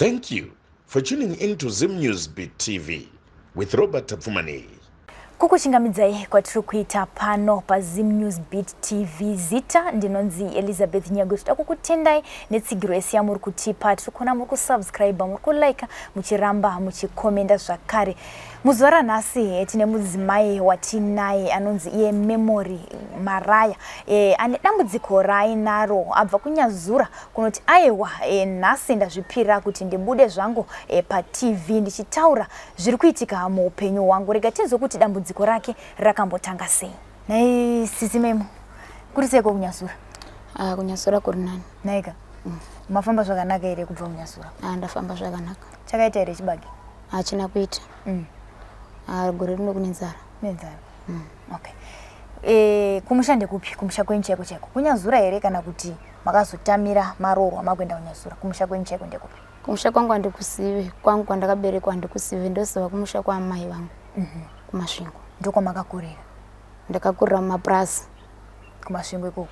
Thank you for tuning in to Zim News Beat TV with Robert Tapfumaneyi. Kukuchingamidzai kwatiri kuita pano paZim News Beat TV. Zita ndinonzi Elizabeth Nyago. Tinoda kukutendai netsigiro yese yamuri kutipa. Tiri kuona muri kusubscribe, muri kulike, muchiramba muchikomenda zvakare. Muzuva ranhasi tine mudzimai watinaye anonzi iye Memory Maraya ane dambudziko raainaro abva kuNyazura kunoti aiwa nhasi ndazvipira kuti ndibude zvangu paTV ndichitaura zviri kuitika muupenyu hwangu. Rega tinzwe kuti dambudziko rake rakambotanga sei. Nhai sisi Memo, kuri seiko kuNyazura? Ah, kuNyazura kuri nani. Nhaika, mafamba zvakanaka here kubva kuNyazura? Ah, ndafamba zvakanaka. Chakaita here chibage? Hachina kuita. Ah, gore rino kune nzara. Nenzara. Okay. Kumusha ndekupi? Kumusha kwenyu chaiko chaiko? KuNyazura here kana kuti makazotamira maroorwa makuenda kuNyazura? Kumusha kwenyu chaiko ndekupi? Kumusha kwangu handikusive, kwangu kwandakaberekwa handikusive, ndosiva kumusha kwaamai vangu. KuMasvingo. Ndokwamakakurira? Ndakakurira mumapurazi. KuMasvingo ikoko?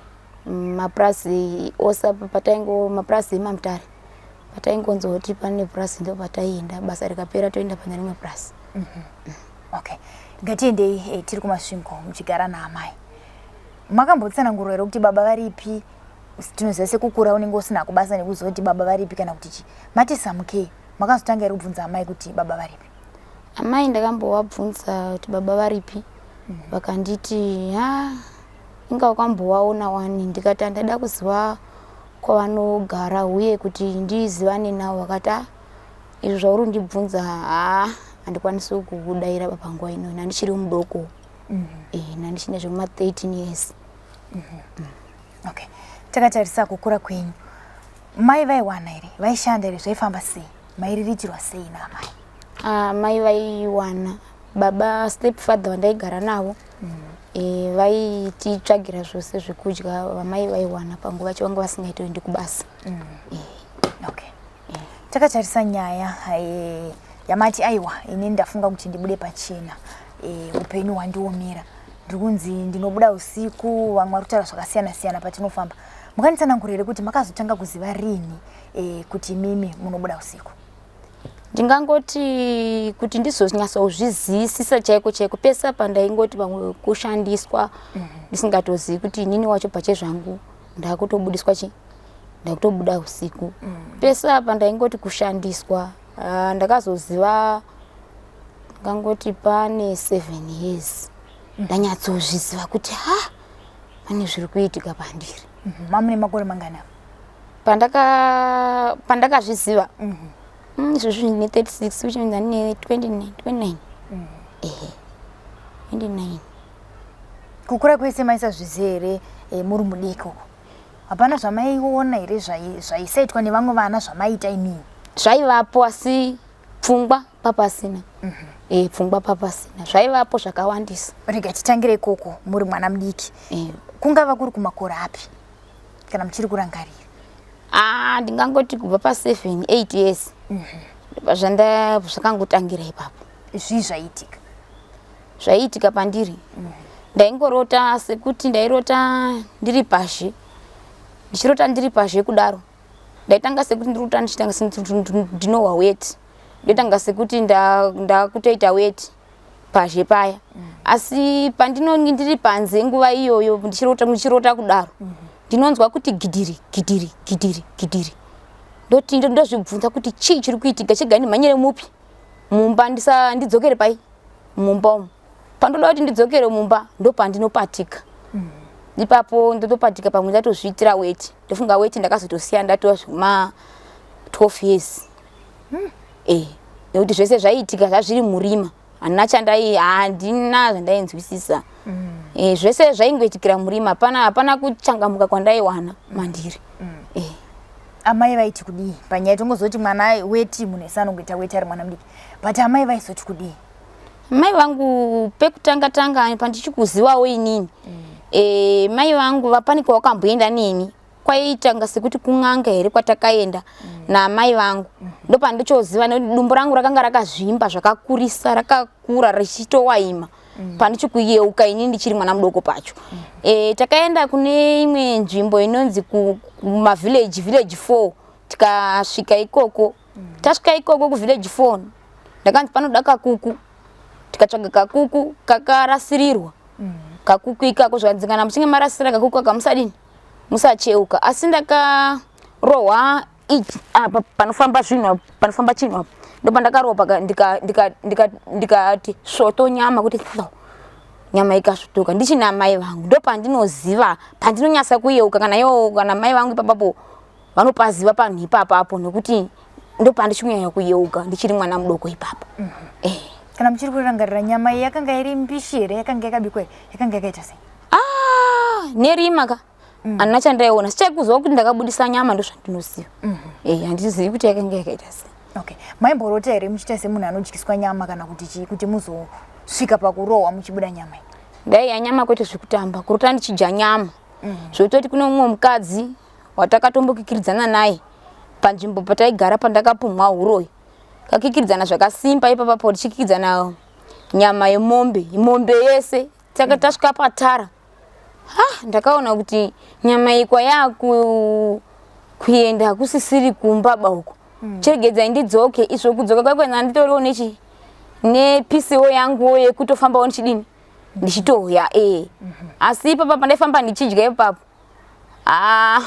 Mapurazi ose pataingo mapurazi emaMutare. Pataingonzwa kuti pane purazi ndo pataienda, basa rikapera toenda pane rimwe purazi. Okay. Ngatiendei tiri kuMasvingo muchigara naamai. Makambotsanangurwa here kuti baba varipi? Tinoziva sekukura unenge usina kubasa nekuziva kuti baba varipi kana kuti chii. Mati samukei, makazotanga here kubvunza amai kuti baba varipi? Amai ndakambovabvunza kuti baba varipi, vakanditi ha inga wakambovaona wani, ndikati handada kuziva kwavanogara uye kuti ndizivane navo, vakati ah izvo zvauri kundibvunza haa handikwanisi kukudaira panguva ino, nandichiri mudoko. Nandichine zvema 13 years. Okay. Takatarisa kukura kwenyu, mai vaiwana here? Vaishanda here? Zvaifamba sei? Mairiritirwa sei naamai? Ah, mai vaiwana, baba step father vandaigara navo vaititsvagira zvose zvekudya. Vamai vaiwana, panguva yacho vanga vasingaitoendi kubasa. Okay. Takatarisa nyaya yamati aiwa ini ndafunga kuti ndibude pachena, upenyu hwandiomera, ndiri kunzi ndinobuda usiku, vamwe vari kutaura zvakasiyana siyana patinofamba. Mukanditsanangura here kuti makazotanga kuziva rini kuti mimi munobuda usiku? Ndingangoti kuti ndizonyatsozvizisisa chaiko chaiko, pese pandaingoti pamwe kushandiswa, ndisingatozivi kuti inini wacho pachezvangu ndakutobudiswa chi ndakutobuda usiku. Pese apa ndaingoti kushandiswa. Ah, ndakazoziva ndingangoti pane 7 years ndanyatsozviziva kuti ha pane zviri kuitika pandiri. Mamune makore mangani apa? Pandakazviziva izvozvi ndine 36, which means ndine 29, 29, ehe, 29. Kukura kwese maisazviziva here? Muri mudiki uko hapana zvamaiona here zvaisaitwa nevamwe vana zvamaiita imini? Zvaivapo, asi pfungwa papasina. Pfungwa papasina, zvaivapo zvakawandisa. Rega titangire ikoko muri mwana mudiki. Kungava kuri kumakore api kana muchiri kurangarira? Ah, ndingangoti kubva pa7 8 years zvanda zvakangotangira ipapo. Zvii zvaiitika? Zvaiitika pandiri, ndaingorota sekuti ndairota ndiri pazhe. Ndichirota ndiri pazhe kudaro, ndaitanga sekuti ndiri kuta ndichitanga sekuti ndinohwa weti, ndotanga sekuti ndakutoita weti pazhe paya. Asi pandinonge ndiri panze nguva iyoyo ndichirota, ndichirota kudaro, ndinonzwa kuti gidhiri gidhiri gidhiri gidhiri. Ndoti ndozvibvunza kuti chii chiri kuitika, chega ndimhanyire mupi mumba, ndisa ndidzokere pai mumba umu. Pandoda kuti ndidzokere mumba ndopandinopatika ipapo, ndotopatika pamwe ndatozviitira weti. Ndofunga weti ndakazotosiya ndatova zvema 12 years, nekuti zvese zvaiitika zvazviri murima, handina chandai, handina zvandainzwisisa. Zvese zvaingoitikira murima, hapana kuchangamuka kwandaiwana mandiri. Amai vaiti kudii panyaya? Tongozoti mwana weti, munhu ese anongoita weti ari mwana mudiki, but amai vaizoti kudii? Mai vangu pekutanga tanga pandichikuzivawo inini, mai vangu vapane kwawakamboenda neni, kwaitanga sekuti kun'anga here kwatakaenda namai vangu. Ndopandichoziva nekuti dumbu rangu rakanga rakazvimba zvakakurisa, rakakura richitowaima. Pandichikuyeuka inini ndichiri mwana mudoko pacho, takaenda kune imwe nzvimbo inonzi kumavillage, village 4. Tikasvika ikoko. Tasvika ikoko kuvillage 4, ndakanzi panoda kakuku, tikatsvaga kakuku kakarasirirwa. Kakuku ikako zvikanzi kana muchinge marasira kakuku aka musadini, musacheuka. Asi ndakarohwa apa panofamba zvinhu apa, panofamba chinhu apa, ndopandakarohwa ndikati svoto nyama kuti tlo, nyama ikasvotoka ndichina amai vangu. Ndopandinoziva pandinonyasa kuyeuka kana iwo kana mai vangu ipapapo vanopaziva panhu ipapapo, nekuti ndopandichikunyanya kuyeuka ndichiri mwana mudoko ipapo. Kana muchiri kurangarira, nyama iyi yakanga iri mbishi here, yakanga yakabikwa here, yakanga yakaita sei? Ah, nerima ka, handina chandaiona, sichaikuziva kuti ndakabudisa nyama, ndozvandinoziva. Handizivi kuti yakanga yakaita sei. Okay, maimborota here muchiita semunhu anodyiswa nyama kana kuti chii, kuti muzosvika pakurohwa muchibuda nyama iyi? Ndaiya nyama kwete zvekutamba, kurota ndichidya nyama. Zvototi kune mumwe mukadzi watakatombokikiridzana naye panzvimbo pataigara pandakapumhwa uroyi, kakikiridzana zvakasimba ipapapo, tichikikidzana nyama yemombe, mombe yese. Taka tasvika patara, ha, ndakaona kuti nyama iyi kwayaku kuenda hakusisiri kumba ba uko. Chiregedzai ndidzoke. Izvo kudzoka kwakwena nditoriwo nechi nepisiwo yanguwo yekutofambawo ndichidini, ndichitoya. Asi ipapa pandaifamba ndichidya ipapo, ah,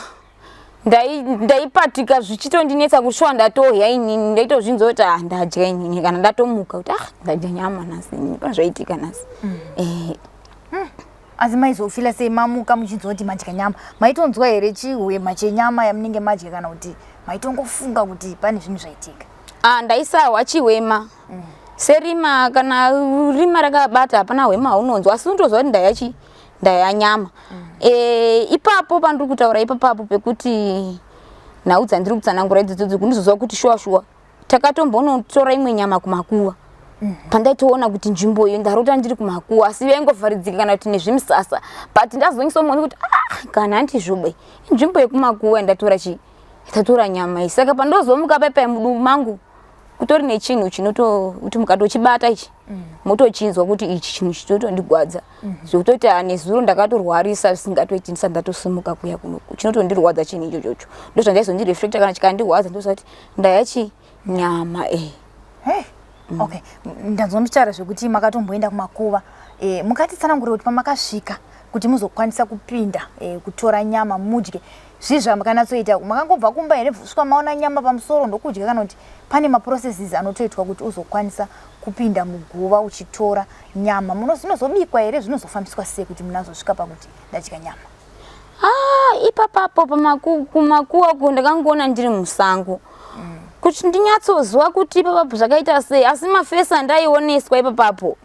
ndaipatika zvichitondinetsa kushuwa ndatohya inini. Ndaitozvinzwa kuti ah, ndadya inini kana ndatomuka kuti ah, ndadya nyama nhasi inini, pane zvaitika nhasi. Asi maizofila sei mamuka muchinzwa kuti madya nyama? Maitonzwa here chihwema chenyama yamunenge madya, kana kuti maitongofunga kuti pane zvinhu zvaitika? Ah, ndaisahwa chihwema. Serima, kana rima rakabata hapana hwema haunonzwa, asi unotozwa kuti ndaya chi ndaya nyama. Ipapo pandiri kutaura ipapapo pekuti nhau dzandiri kutsanangura idzodzo, kundizozwa kuti shuwa shuwa takatombonotora imwe nyama kumakuva. Pandaitoona kuti nzvimbo iyo ndarota ndiri kumakuva, asi yaingovharidzika kana kuti nezvimusasa, but ndazonyisa kuti ah, kana handizvobe, inzvimbo yekumakuva yandatora chi tatora nyama iyi. Saka pandozomuka paipai mudumbu mangu kutori nechinhu chinoto kuti mukatochibata ichi, motochinzwa kuti ichi chinhu chinotondigwadza zvekutoti ah, nezuro ndakatorwarisa zvisingatoiti ndisati ndatosimuka kuya kunoku. Chinotondirwadza chinhu ichochocho, ndozvandaizondireflecta kana chikandirwadza, ndoziva kuti ndaya chi nyama. Hey. Okay, ndanzwa muchitaura zvekuti makatomboenda kumakuva. Mukatitsanangurira kuti pamakasvika kuti muzokwanisa kupinda kutora nyama mudye, zvii zvamukanatsoita? Makangobva kumba here svika maona nyama pamusoro ndokudya, kana kuti pane maprocesses anotoitwa kuti uzokwanisa kupinda muguva uchitora nyama? Zvinozobikwa here? Zvinozofambiswa sei kuti munhu azosvika pakuti ndadya nyama? Ah, ipapapo kumakuva uko ndakangoona ndiri musango, kuti ndinyatsozwa kuti ipapapo zvakaita sei. Asi mafesi andaioneswa ipapapo,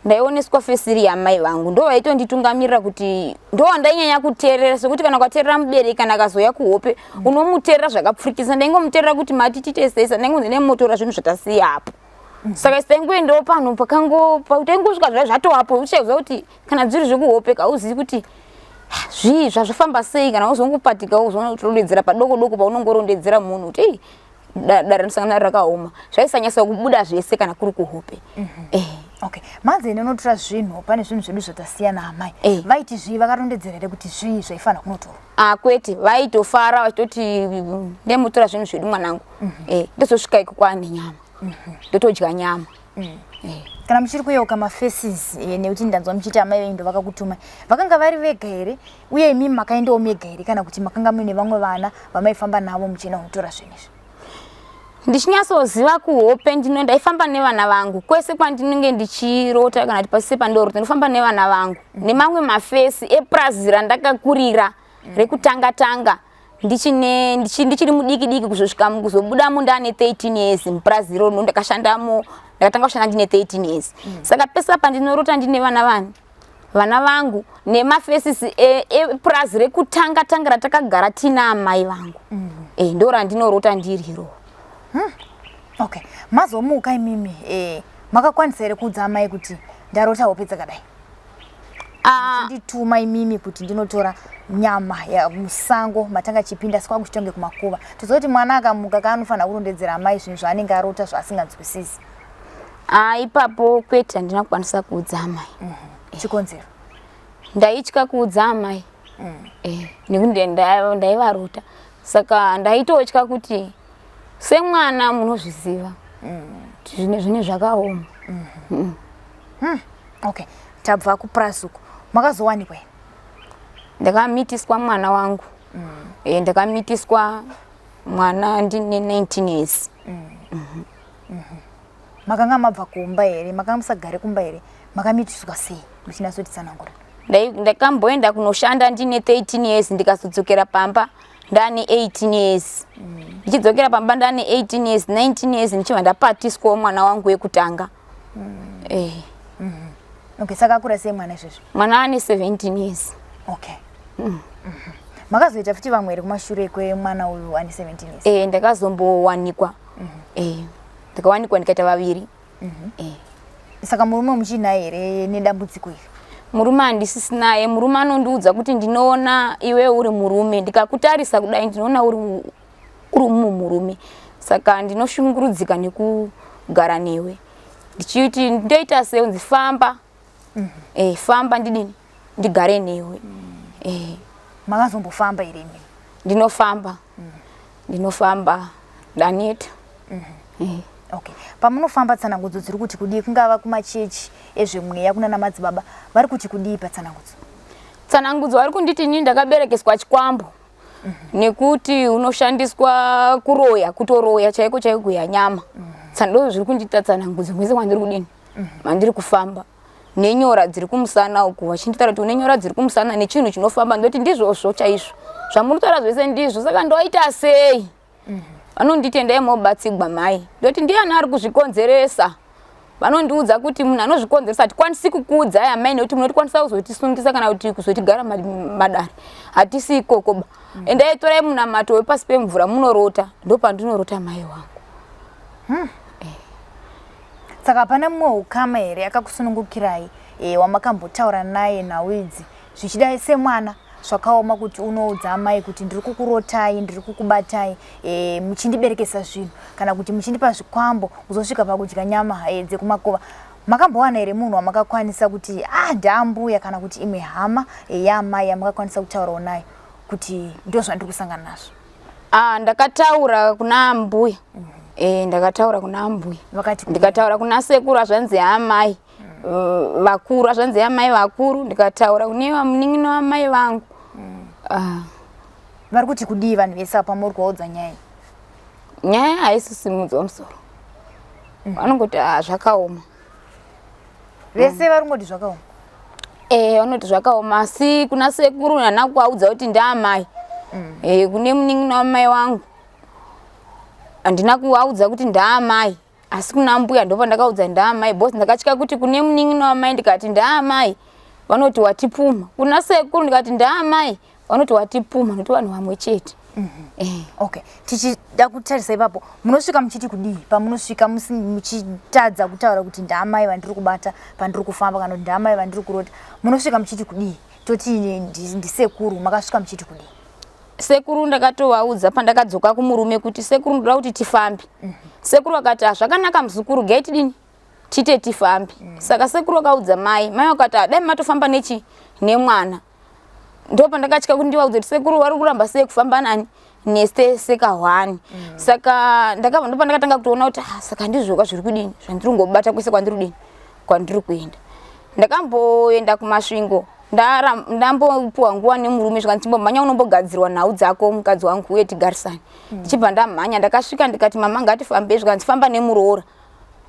ndaioneswa fesi iri yamai vangu, ndo vaitonditungamirira, kuti ndo wandainyanya kuteerera, sekuti kana ukateerera mubereki kana akazoya kuhope, unomuteerera zvakapfurikisa. Ndaingomuteerera kuti mati tiite sei, sandaingonzi nemotora zvinhu zvatasiya apo. Saka taingoendawo panhu pakango taingosvika zva zvatoapo, uchaziva kuti kana dziri zvekuhope hauzivi kuti zvii zvazvafamba sei. Kana uzongopatika uzorondedzera padoko doko paunongorondedzera munhu kuti ei, dare rinosangana rakaoma, zvaisanyasa kubuda zvese kana kuri kuhope. Okay, manzi ine unotora zvinhu, pane zvinhu zvedu zvatasiyana amai. Vaiti zvii? Vakarondedzera here kuti zvii zvaifanira kunotorwa? Ah, kwete, vaitofara vachitoti ndemutora zvinhu zvedu mwanangu. Ndozosvika iko kwaane nyama, ndotodya nyama. Kana muchiri kuyeuka mafaces, nekuti ndanzwa muchiti amai venyu ndo vakakutuma, vakanga vari vega here, uye imimi makaendawo mega here, kana kuti makanga muine vamwe vana vamaifamba navo muchienda kunotora zvinhu izvi? Ndichinyatsoziva kuhope ndino ndaifamba nevana vangu kwese kwandinenge ndichirota, kana kuti pasise pandorota ndinofamba nevana vangu nemamwe mafesi epurazi randakakurira rekutanga tanga ndichiri mudiki diki kuzosvika kuzobudamo ndaane 13 years. Mupurazi iroro ndakashandamo, ndakatanga kushanda ndine 13 years. Saka pese pandinorota ndine vana vani vana vangu nemafaces epurazi rekutanga tanga ratakagara tina amai vangu. Ndo randinorota ndiri iroro. Okay, mazomuka imimi, makakwanisa here kuudza amai kuti ndarota hope dzakadai? Ah, ndituma imimi kuti ndinotora nyama ya musango matanga chipinda sikwakuchitonge kumakuva. Toziva kuti mwana akamuka kaanofanira kurondedzera amai zvinhu zvaanenge arota zvaasinganzwisisi. Ah, ipapo kwete, handina kukwanisa kuudza amai. Chikonzero? Ndaitya kuudza amai nekuti ndaivarota, saka ndaitotya kuti Semwana munozviziva zvine zvine zvakaoma. Okay, tabva kupurazi uko, makazowanikwa here? Ndakamitiswa mwana wangu. Ndakamitiswa mwana ndine 19 years. Makanga mabva kumba here? Makanga musagare kumba here? Makamitiswa sei? Muchinyatsotitsanangura. Ndakamboenda kunoshanda ndine 13 years, ndikazodzokera pamba ndane 18 years. Ndichidzokera pamba ndane 18 years, 19 years, ndichibva ndapatiswawo mwana wangu wekutanga. Okay, saka akura sei mwana izvezvi? Mwana ane 17 years. Okay. Makazoita futi vamwe here kumashure kwemwana uyu ane 17 years? Ndakazombowanikwa. Ndakawanikwa ndikaita vaviri. Saka murume muchinaye here nedambudziko iri? Murume handisisinaye. Murume anondiudza kuti ndinoona iwe uri murume, ndikakutarisa kudai ndinoona uri mumurume, saka ndinoshungurudzika nekugara newe. Ndichiti ndoita sei? Unzi famba. Famba ndidini, ndigare newe. Makazombofamba here imi? Ndinofamba, ndinofamba, ndaneta. Okay, pamunofamba tsanangudzo dziri kuti kudii? Kungava kumachechi ezvemweya, kuna namadzibaba, vari kuti kudii patsanangudzo? Tsanangudzo vari kunditi inini ndakaberekeswa chikwambo, nekuti unoshandiswa kuroya, kutoroya chaiko chaiko, kuya nyama. Ndo zviri kundiita tsanangudzo kwese kwandiri kudini, mandiri kufamba, nenyora dziri kumusana uku. Vachinditaura kuti une nyora dziri kumusana nechinhu chinofamba. Ndoti ndizvozvo chaizvo zvamuritaura zvese, ndizvo. Saka ndoita sei? Vanonditi endai mobatsigwa mai. Ndoti ndiani ari kuzvikonzeresa? Vanondiudza kuti munhu anozvikonzeresa hatikwanisi kukuudzai amai, nekuti munotikwanisa kuzotisungisa kana kuti kuzotigara madare. Hatisi ikoko ba. Endai, torai munamato wepasi pemvura munorota. Ndopandinorota mai wangu. Saka hapana mumwe ukama here akakusunungukirai wamakambotaura naye nhau idzi? Zvichida semwana zvakaoma kuti unoudza amai kuti ndiri kukurotai, ndiri kukubatai, muchindiberekesa zvinhu kana kuti muchindipa zvikwambo kuzosvika pakudya nyama dzekumakova. Makambowana here munhu wamakakwanisa kuti ah, ndaambuya kana kuti imwe hama yaamai yamakakwanisa kutaurawo nayo kuti ndo zvandiri kusangana nazvo? Ah, ndakataura kuna ambuya. Ndakataura kuna ambuya. Vakati kudii? Ndikataura kuna sekuru, zvanzi amai vakuru, zvanzi amai vakuru. Ndikataura kune vamunin'ina wamai vangu. Ah, Vari kuti kudii vanhu vese apa muri kuvaudza nyaya iyi? Nyaya haisisimudzwa musoro. Vanongoti ah, zvakaoma. Vese vari kungoti zvakaoma? Vanoti zvakaoma, asi kuna sekuru handina kuvaudza kuti ndaamai. Kune munin'ina wamai wangu handina kuvaudza kuti ndaamai, asi kuna mbuya ndo pandakaudza ndaamai, because ndakatya kuti kune munin'ina wamai ndikati ndaamai vanoti watipuma, kuna sekuru ndikati ndaamai vanoti watipuma, nokuti vanhu vamwe chete. Okay, tichida kutarisa ipapo, munosvika muchiti kudii pamunosvika muchitadza kutaura kuti ndaamai vandiri kubata pandiri kufamba kana kuti ndaamai vandiri kurota? Munosvika muchiti kudii? Toti ndisekuru, makasvika muchiti kudii? Sekuru ndakatovaudza pandakadzoka kumurume kuti sekuru, ndoda kuti tifambe. Sekuru vakati "Ah, zvakanaka muzukuru, gai tidini, tite tifambe." Saka sekuru vakaudza mai, mai vakati "Ah, dai matofamba nechi nemwana." Ndo pandakatya kuti ndivaudze kuti sekuru vari kuramba sei kufamba nani neste sekahwani. Saka ndakabva ndo pandakatanga kutoona kuti ah, saka ndizvoka zviri kudini zvandiri kungobata kwese kwandiri kudini, kwandiri kuenda. Ndakamboenda kuMasvingo, ndambopiwa nguva nemurume, zvikanzi chimbomhanya unombogadzirwa nhau dzako mukadzi wangu uye tigarisane. Ndichibva ndamhanya, ndakasvika ndikati mama, ngatifambei. Zvikanzi famba nemuroora,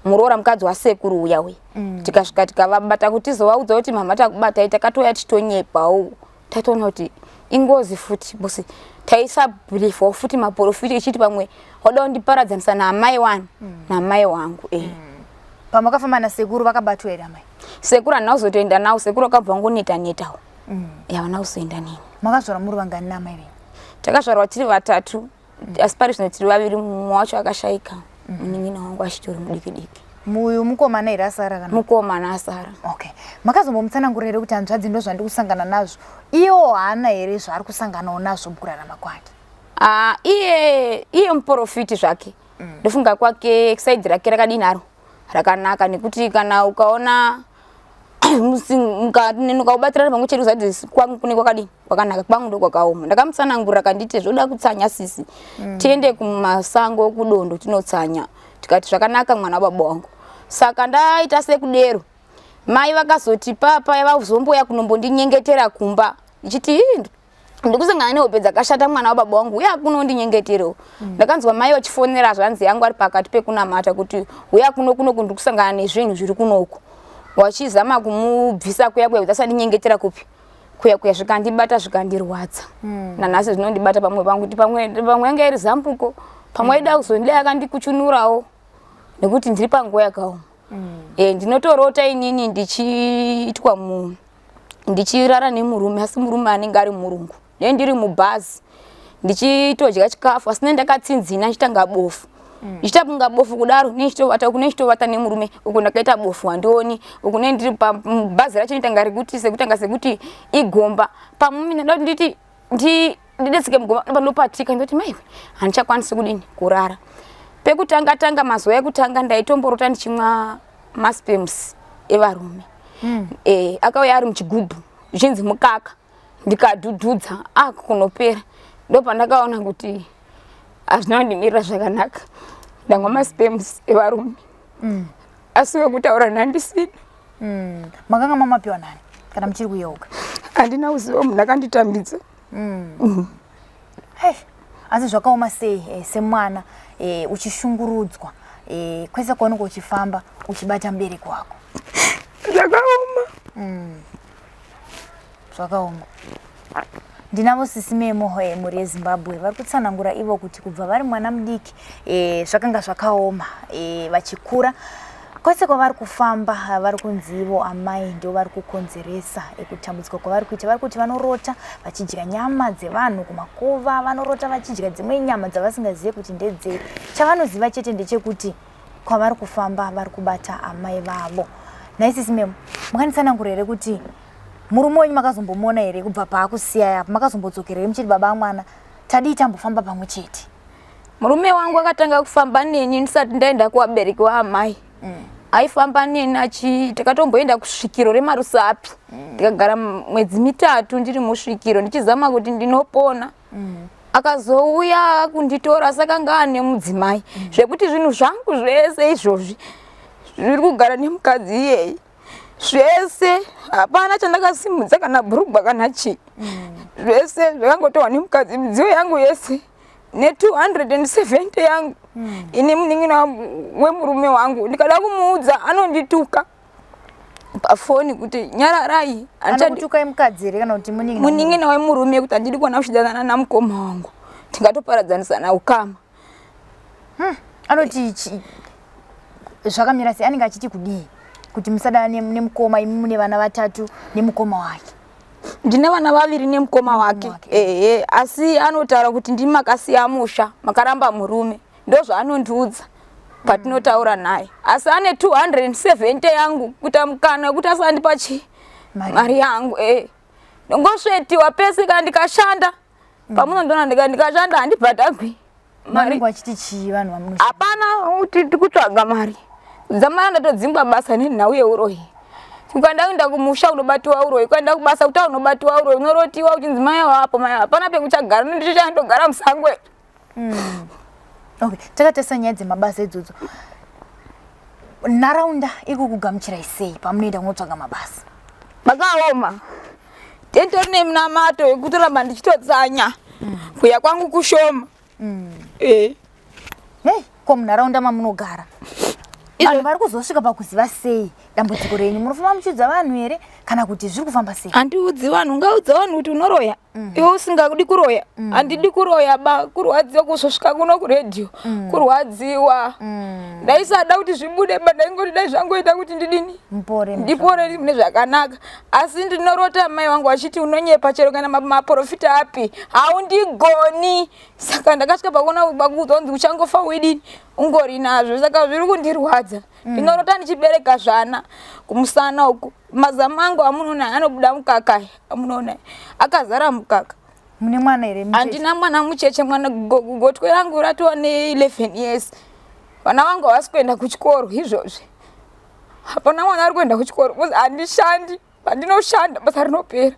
muroora mukadzi wasekuru uya uya. Tikasvika tikavabata kuti tizovaudza kuti mama takubatai, takatouya tichitonyepawo, tatoona kuti ingozi futi bosi. Taisabhilivhawo futi maprofiti, ichiti pamwe wada kundiparadzanisa naamai wani, namai wangu. Pamakafamba nasekuru vakabatwa here amai? Sekuru handina kuzotoenda nawo, sekuru vakabva vangoneta netawo. Havana kuzoenda neni. Makazvarwa muri vangani naamai venyu? Takazvarwa tiri vatatu, asi pari zvino tiri vaviri. Mumwe wacho akashaika, munin'ina wangu, achitori mudiki diki. Muyu mukomana here asara kana? Mukomana asara. Okay, makazombomutsanangurira here kuti hanzvadzi, ndo zvandiri kusangana nazvo? Iyewo haana here zvaari kusanganawo nazvo mukurarama kwake? Ah, iye muprofiti zvake. Ndofunga kwake side rake rakadini haro rakanaka, nekuti kana ukaona Mukaubatirana pamwe chete kuzati kwangu kune kwakadini kwakanaka, kwangu ndo kwakaoma. Ndakamutsanangurira kanditi zvoda kutsanya sisi. Tiende kumasango kudondo tinotsanya. Tikati zvakanaka mwana wababa wangu. Saka ndaita sekudero. Mai vakazoti papa vazomboya kunombondinyengetera kumba. Ndichiti ndikusangana nehope dzakashata mwana wababa wangu uya kunondinyengeterewo. Ndakanzwa mai vachifonera zvanzi yangu ari pakati pekunamata kuti uya kuno kuno ndikusangana nezvinhu zviri kunoku. Wachizama kumubvisa kuya kuya kuti asandinyengetera kupi kuya kuya zvikandibata zvikandirwadza. Nanhasi zvinondibata pamwe pangu kuti pamwe pamwe yanga iri zambuko pamwe aida kuzondidai akandikuchunurawo nekuti ndiri panguva yakaoma. Ndinotorota inini ndichiitwa mu ndichirara nemurume asi murume anenge ari murungu ne ndiri mubhazi ndichitodya chikafu asi ndakatsinzina ndichitanga bofu. Ndichita kunga bofu kudaro nechitovata uku nechitovata nemurume uku ndakaita bofu handioni uku ne ndiri pabhazi racho nditanga rekuti sekutanga sekuti igomba pamwe ndinoda kuti nditi ndidetseke mugomba ndopatika ndoti maiwe handichakwanisi kudini kurara. Pekutanga tanga mazuva ekutanga ndaitomborota ndichimwa masperms evarume. Akauya ari muchigubhu zvichinzi mukaka ndikadhudhudza kunopera ndopandakaona kuti hazvina kundimirira zvakanaka. Ndamwa masperms evarume. Asi wekutaura nhandisina. Makanga mamapiwa nani kana muchiri kuyeuka? Handina kuziva munhu akanditambidza. Hey, asi zvakaoma sei semwana uchishungurudzwa kwese kwaunenge uchifamba uchibata mubereki wako? Zvakaoma. Zvakaoma. Ndinavo sisi Memo mhuri yeZimbabwe vari kutsanangura ivo kuti kubva vari mwana mudiki zvakanga zvakaoma vachikura kwese kwavari kufamba vari kunzi ivo amai ndo vari kukonzeresa kutambudzika kwavari kuita. Vari kuti vanorota vachidya nyama dzevanhu kumakuva, vanorota vachidya dzimwe nyama dzavasingazive kuti ndedzei. Chavanoziva chete ndechekuti kwavari kufamba vari kubata amai vavo. Nhai sisi Memo, makanditsanangura here kuti murume wenyu makazombomuona here kubva paakusiyai apo? Makazombodzokera here muchiti baba amwana tadii tambofamba pamwe chete? Murume wangu akatanga kufamba neni ndisati ndaenda kuvabereki vaamai. Aifamba neni takatomboenda kusvikiro remarusapi. Ndikagara mwedzi mitatu ndiri musvikiro ndichizama kuti ndinopona. Akazouya kunditora saka anga ane mudzimai. Zvekuti zvinhu zvangu zvese izvozvi zviri kugara nemukadzi iyeye. Zvese hapana chandakasimudza kana bhurugwa kana chii. Zvese zvakangotorwa nemukadzi, midziyo yangu yese ne 270 yangu. Ini munin'ina wemurume wangu ndikada kumuudza anondituka pafoni kuti nyararai. Anokutukai mukadzi here kana kuti munin'ina? Munin'ina wemurume kuti handidi kuona uchidanana namukoma wangu tingatoparadzanisana ukama. Anoti zvakamira sei? Anenge achiti kudii kuti musadana nemukoma imi mune vana vatatu nemukoma wake? Ndine vana vaviri nemukoma wake. Ehe, asi anotaura kuti ndimi makasiya musha makaramba murume, ndozvaanondiudza patinotaura naye. Asi ane 270 yangu kuita mukana wekuti asandipa chii mari yangu. Ndongosvetiwa pese kana ndikashanda. Pamunondiona ndikashanda handibhadhagwi mari. Vachiti chii vanhu vamuno? Hapana kuti ndikutsvaga mari. Dzamara ndatodzingwa basa nenhau yeuroyi. Ukaenda kuenda kumusha unobatiwa uroyi, ukaenda kubasa kuti unobatiwa uroyi, unorotiwa uchinzi mai wapo mai, hapana pekuchagara, ndichandogara musango. Okay, takatarisa nyaya dzemabasa idzodzo. Nharaunda iri kukugamuchirai sei pamunoenda kunotsvaga mabasa? Makaoma. Tentori nemunamato yekutoramba ndichitotsanya. Kuya kwangu kushoma. Hey, ko munharaunda mamunogara vanhu vari kuzosvika pakuziva sei dambudziko renyu? Munofamba muchiudza vanhu here kana kuti zviri kufamba sei? Handiudzi vanhu. Ungaudza vanhu kuti unoroya iwe usingadi kuroya. Handidi kuroya ba, kurwadziwa kuzosvika kuno kuredhiyo. Kurwadziwa. Ndaisada kuti zvibude ba, ndaingoti dai zvangoita kuti ndidini ndipore mune zvakanaka. Asi ndinorota mai vangu vachiti unonyepa chero kana maprofita api haundigoni. Saka ndakasvika pakuona pakuudzwa kunzi uchangofa uidini ungori nazvo, saka zviri kundirwadza. Ndinorota ndichibereka zvana kumusana uku, mazamu angu amunoona anobuda mukaka, amunoona akazara mukaka. Mune mwana here? Handina mwana mucheche, mwana gotwe rangu ratova ne 11 years. Vana vangu havasi kuenda kuchikoro izvozvi. Hapana mwana ari kuenda kuchikoro because handishandi. Pandinoshanda basa rinopera.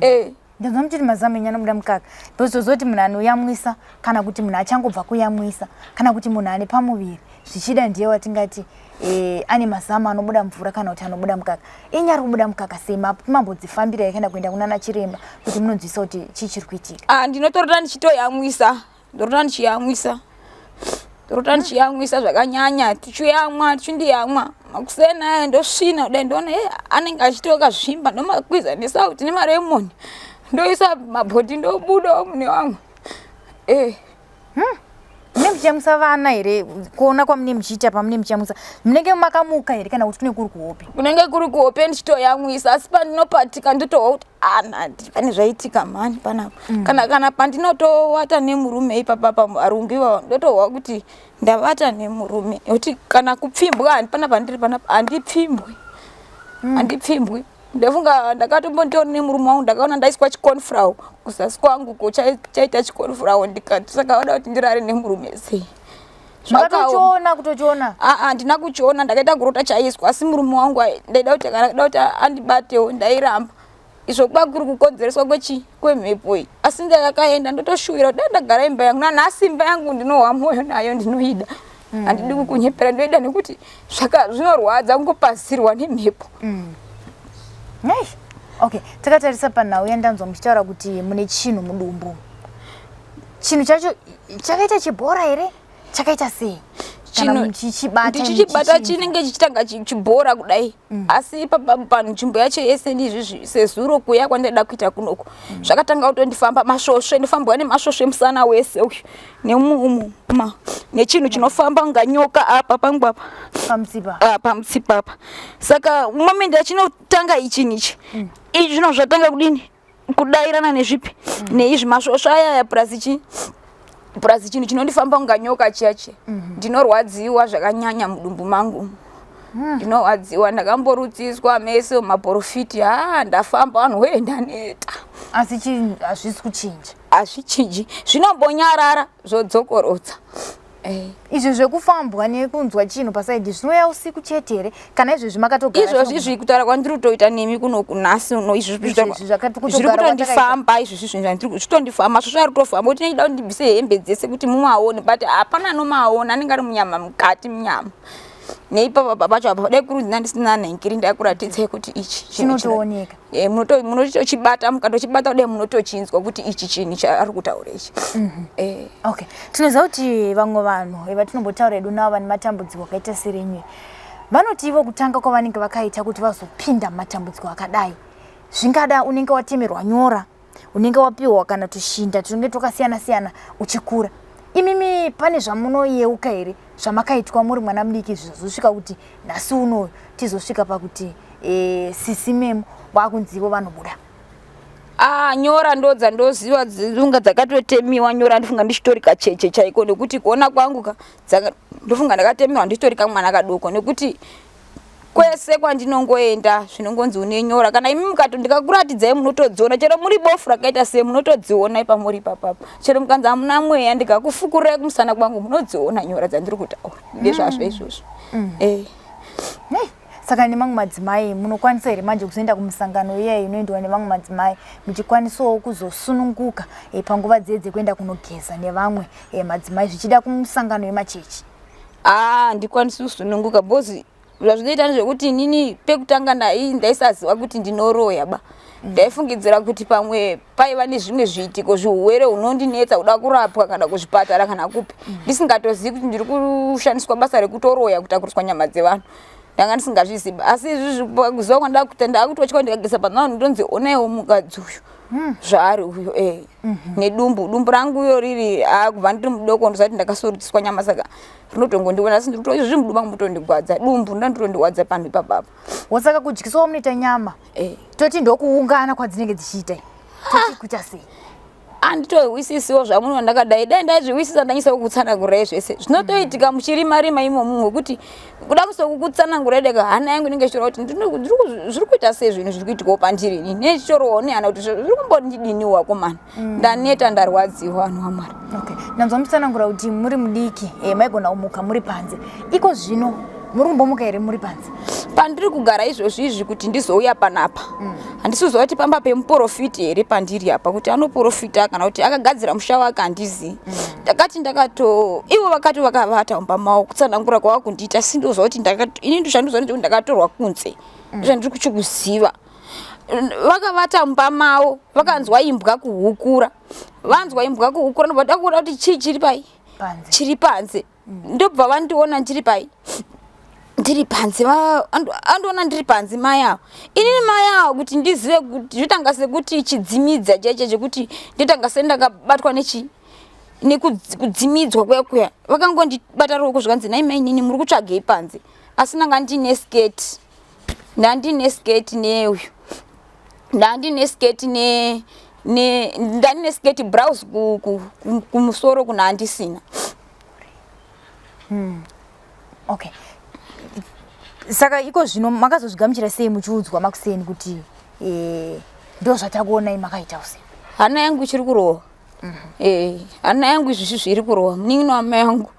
Eh. Ndinzwa muchiti mazamu enyu anobuda mukaka because tozoti munhu anoyamwisa kana kuti munhu achangobva kuyamwisa kana kuti munhu ane pamuviri zvichida ndiye watingati e, ane mazamu anobuda mvura kana kuti anobuda mukaka. Enyu ari kubuda mukaka sei? Mambodzifambira here kana kuenda kunana chiremba kuti munonzwisa kuti chii chiri kuitika? Ah, ndinotorota ndichitoyamwisa, ndorota ndichiyamwisa, ndorota ndichiyamwisa zvakanyanya, tichiyamwa, tichindiyamwa makuseni aya ndosvina kudai ndoona eh, anenge achitoka zvimba, ndomakwiza nesauti nemaremoni, ndoisa mabhoti ndobudawo mune vamwe eh. Mune muchiyamwisa vana here? Kuona kwamune muchiita pamune muchiyamwisa munenge makamuka here kana kuti kune kuri kuhope? Kunenge kuri kuhope ndichitoyamwisa, asi pandinopatika ndotohwa kuti anandi pane zvaitika mhani panapa. Kana pandinotowata nemurume ipapa pavarungu ivava ndotohwa kuti ndavata nemurume, nekuti kana kupfimbwa handi panapa ndiri panapa handipfimbwi. Handipfimbwi. Ndafunga ndakatombonditori nemurume wangu, ndakaona ndaiswa chikonfurawo kuzasi kwangu ko chaita chikonfurawo, ndikati saka vada kuti ndirare nemurume sei? Makatochiona kutochiona? Aa, handina kuchiona, ndakaita kurota chaiswa, asi murume wangu ndaida kuti kana kuda kuti andibatewo ndairamba. Izvo kuba kuri kukonzereswa kwechi kwemhepo iyi. Asi ndakaenda ndotoshuwira kuti dai ndagara imba yangu. Nanhasi imba yangu ndinohwa mwoyo nayo, ndinoida. Handidi kukunyepera, ndinoida nekuti zvinorwadza kungopazirwa nemhepo. Nei? Okay, takatarisa panhau yandanzwa muchitaura kuti mune chinhu mudumbu. Chinhu chacho chakaita chibhora here? Chakaita sei? Kana muchichibata, ndichichibata chinenge chichitanga chibhora kudai. Asi panzvimbo yacho yese ndizvizvi sezuro kuya kwandaida kuita kunoku. Zvakatanga kutondifamba masvosve, ndifambwa nemasvosve musana wese uyu. Nemumu ma nechinhu chinofamba kunga nyoka apa pangu apa. Pamutsipa. Ah, pamutsipa apa. Saka moment yachinotanga ichi nichi. Izvi zvino zvatanga kudini? Kudairana nezvipi? Neizvi masvosve aya aya plus chi plus chinhu chinondifamba kunga nyoka chiya chiya. Ndinorwadziwa zvakanyanya mudumbu mangu. Ndinorwadziwa, ndakamborutsiswa meso maprofiti, ndafamba vanhu wee ndaneta. Asi hazvisi kuchinja. Hazvichinji, zvinombonyarara zvodzokorodza. Izvi zvekufambwa nekunzwa chinhu pasaidi zvinouya usiku chete here? Kana izvezvi makatogara Izvozvi izvi kutaura kwandiri kutoita nemi kuno kunhasi uno, izvi Izvezvi zvakati zviri kutogara kutondifamba, izvi zvinhu zvandiri zvitondifamba, masvosve ari kutofamba kuti ndinoda kuti ndibvise hembe dzese kuti mumaone, but hapana anomaona, anenge ari munyama mukati munyama. Neipapa pacho apa dai kuri ndisina nhengiri ndaikuratidzai kuti ichi chinhu chinotooneka. Munotochibata, mukatochibata kudai munotochinzwa kuti ichi chinhu chaari kutaura ichi. Okay, tinoziva kuti vamwe vanhu vatinombotaura edu navo vane matambudziko akaita serenyu vanoti ivo kutanga kwavanenge vakaita kuti vazopinda mumatambudziko akadai, zvingada unenge watemerwa nyora, unenge wapiwa kana tushinda tunenge twakasiyana siyana uchikura. Imimi pane zvamunoyeuka here zvamakaitwa muri mwana mudiki zvizosvika kuti nhasi unoyu tizosvika pakuti sisi memo vakunzi ivo vanobuda? Nyora ndodza ndoziva dzunga dzakatotemiwa nyora, ndifunga ndichitori kacheche chaiko, nekuti kuona kwangu ka, ndofunga ndakatemiwa ndichitori kamwana kadoko, nekuti kwese kwandinongoenda zvinongonzi une nyora. Kana imi mukato ndikakuratidzai munotodziona, chero muri bofu rakaita sei munotodziona ipamuri ipapapo. Chero mukanzi hamuna mweya ndikakufukurai kumusana kwangu munodziona nyora dzandiri kutaura. Ndezvazvo izvozvo. Nei, saka nemamwe madzimai munokwanisa here manje kuzoenda kumisangano iya inoendiwa nemamwe madzimai muchikwanisawo kuzosununguka panguva dziye dzekuenda kunogeza nevamwe madzimai zvichida kumusangano yemachechi? Handikwanisi kusununguka because zvazvinoita ndezvekuti inini pekutanga ndaisaziva kuti ndinoroya ba. Ndaifungidzira kuti pamwe paiva nezvimwe zviitiko zvihuwere hunondinetsa kuda kurapwa kana kuzvipatara kana kupi, ndisingatozivi kuti ndiri kushandiswa basa rekutoroya kutakuriswa nyama dzevanhu. Ndanga ndisingazvizivi, asi izvizvi kuziva kwandava kuita ndakutotya ndikageza panhu ndonzi onaiwo mukadzi uyu zvaari uyu nedumbu dumbu rangu iyo riri kubva ndiri mudoko ndosati ndakasurutiswa nyama, saka rinotongondiona asi ndiri izvozvi mudumbu mangu mutondigwadza dumbu ndanditondigwadza panhu ipapapa. Wosaka kudyiswa munoita nyama toti ndokuungana kwadzinenge dzichiita, toti kuita sei? Anditohwisisiwo zvamunoona ndakadai, dai ndaizvihwisisa ndanyisa kukutsanangurai zvese zvinotoitika muchirima rima imomo, mwekuti kuda kusokukutsanangurai deka hana yangu inenge ichitora kuti zviri kuita sei zvinhu zviri kuitikawo pandiri ini nechichorowo nehana kuti zviri kumbondidiniwo vakomana. Ndaneta, ndarwadziwa vanhu vaMwari. Okay, ndanzwa muchitsanangura kuti muri mudiki maigona kumuka muri panze. Iko zvino Muri kumbomuka here muri panze? Pandiri kugara izvozvi izvi kuti ndizouya panapa mm. Handisi kuziva kuti pamba pemuporofiti here pandiri apa, kuti anoporofita kana kuti akagadzira musha wake handizivi. Ndakati ndakato ivo vakati vakavata mumba mavo, kutsanangura kwava kundiita sindoziva kuti ini ndozvandiziva ndekuti ndakatorwa kunze. Ndozvandiri kuchikuziva. Vakavata mumba mavo, vakanzwa imbwa kuhukura, vanzwa imbwa kuhukura, ndobva ndakuona kuti chii chiri pai chiri panze. Ndobva vandiona ndiri pai ndiri panze, andiona ndiri panze mai avo. Inini mai avo kuti ndizive kuti zvotanga sekuti chidzimidza chaicho chekuti ndotanga sendakabatwa nechi nekudzimidzwa kuya kuya, vakangondibata ruoko zvikanzi, nai mai nini muri kutsvagei panze? Asi ndanga ndine sketi, ndandine sketi neuyu, ndandine sketi ne ne ndandine sketi brouse kumusoro kuna handisina. Okay, saka iko zvino makazozvigamuchira sei muchiudzwa makuseni kuti ndo zvatakuonai makaita usiku? Hana yangu ichiri kurova. Hana yangu izvizvi zviri kurova. Munin'ina wamai yangu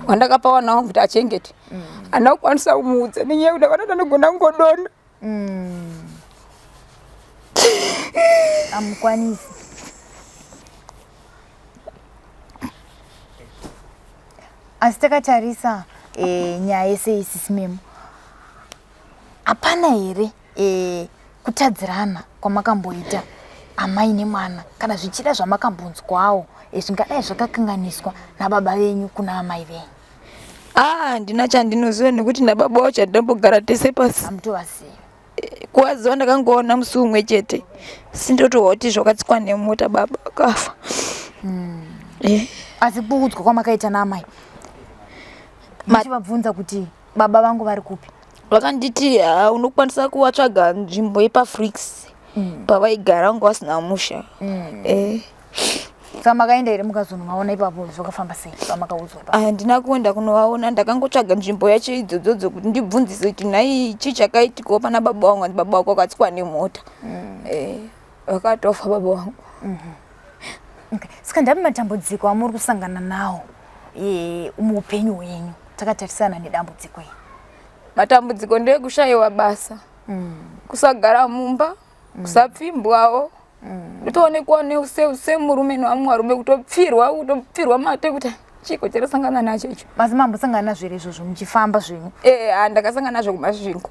wandakapa wana wangu kuti achengete handina kukwanisa kumuudza nenyaya yekuti akana ndanogona kungodona. Amukwanisi. Asi takatarisa nyaya yese isisi memo, hapana here kutadzirana kwamakamboita amai nemwana, kana zvichida zvamakambonzwawo zvingadai zvakakanganiswa nababa venyu kuna amai venyu? Ah, handina chandinoziva nekuti nababa wacho handinombogara tese pasi. Hamutovazivi? Kuvaziva ndakangoona musi umwe chete, sindotohwa kuti zvakatsikwa nemota baba akafa. Asi kuudzwa kwamakaita naamai muchivabvunza kuti baba vangu vari kupi? Vakanditi, ha, unokwanisa kuvatsvaga nzvimbo yepafrix pavaigara, vanga vasina musha. Saka makaenda here mukazonovaona ipapo? Zvakafamba sei pamakaudzwa ipapo? Handina kuenda kunovaona, ndakangotsvaga nzvimbo yacho idzodzo kuti ndibvunzise kuti nhai chii chakaitikawo pana baba vangu. Hanzi baba vako vakatsikwa nemota. Vakatofa baba vangu. Okay. Saka ndapi matambudziko amuri kusangana nawo muupenyu hwenyu takatarisana nedambudziko iri? Matambudziko ndeekushayiwa basa, kusagara mumba, kusapfimbwawo, kutoonekwa semurume nevamwe varume, kutopfirwa, kutopfirwa mate kuti chiko chatasangana nacho icho. Asi mambosangana nazvo here izvozvo muchifamba zvenyu? Ndakasangana nazvo kuMasvingo.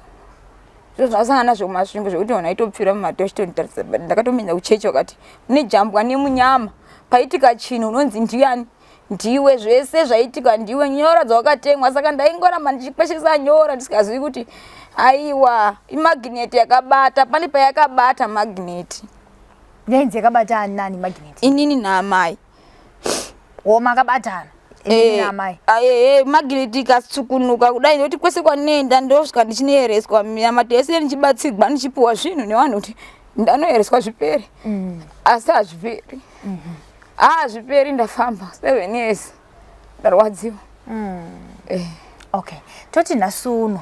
Zviro zvakasangana nazvo kuMasvingo zvekuti vanhu vaitopfira mumate vachitonditarisa, but ndakatomenya kuchechi vakati une jambwa nemunyama, paitika chinhu unonzi ndiani, ndiwe, zvese zvaitika ndiwe, nyora dzawakatemwa. Saka ndaingoramba ndichikweshesa nyora ndisingazivi kuti aiwa imagineti yakabata pane payakabata magineti. Yainzi yakabata ani nani magineti? Inini naamai. Wo makabatana inini naamai? Magineti ikatsukunuka kudai nekuti kwese kwandinoenda ndosvika ndichinoereswa minamato yese, ndichibatsirwa, ndichipuwa zvinhu nevanhu kuti ndanoereswa zvipere, asi hazviperi. Hazviperi. Ndafamba 7 years, ndarwadziwa. Okay, toti nhasi uno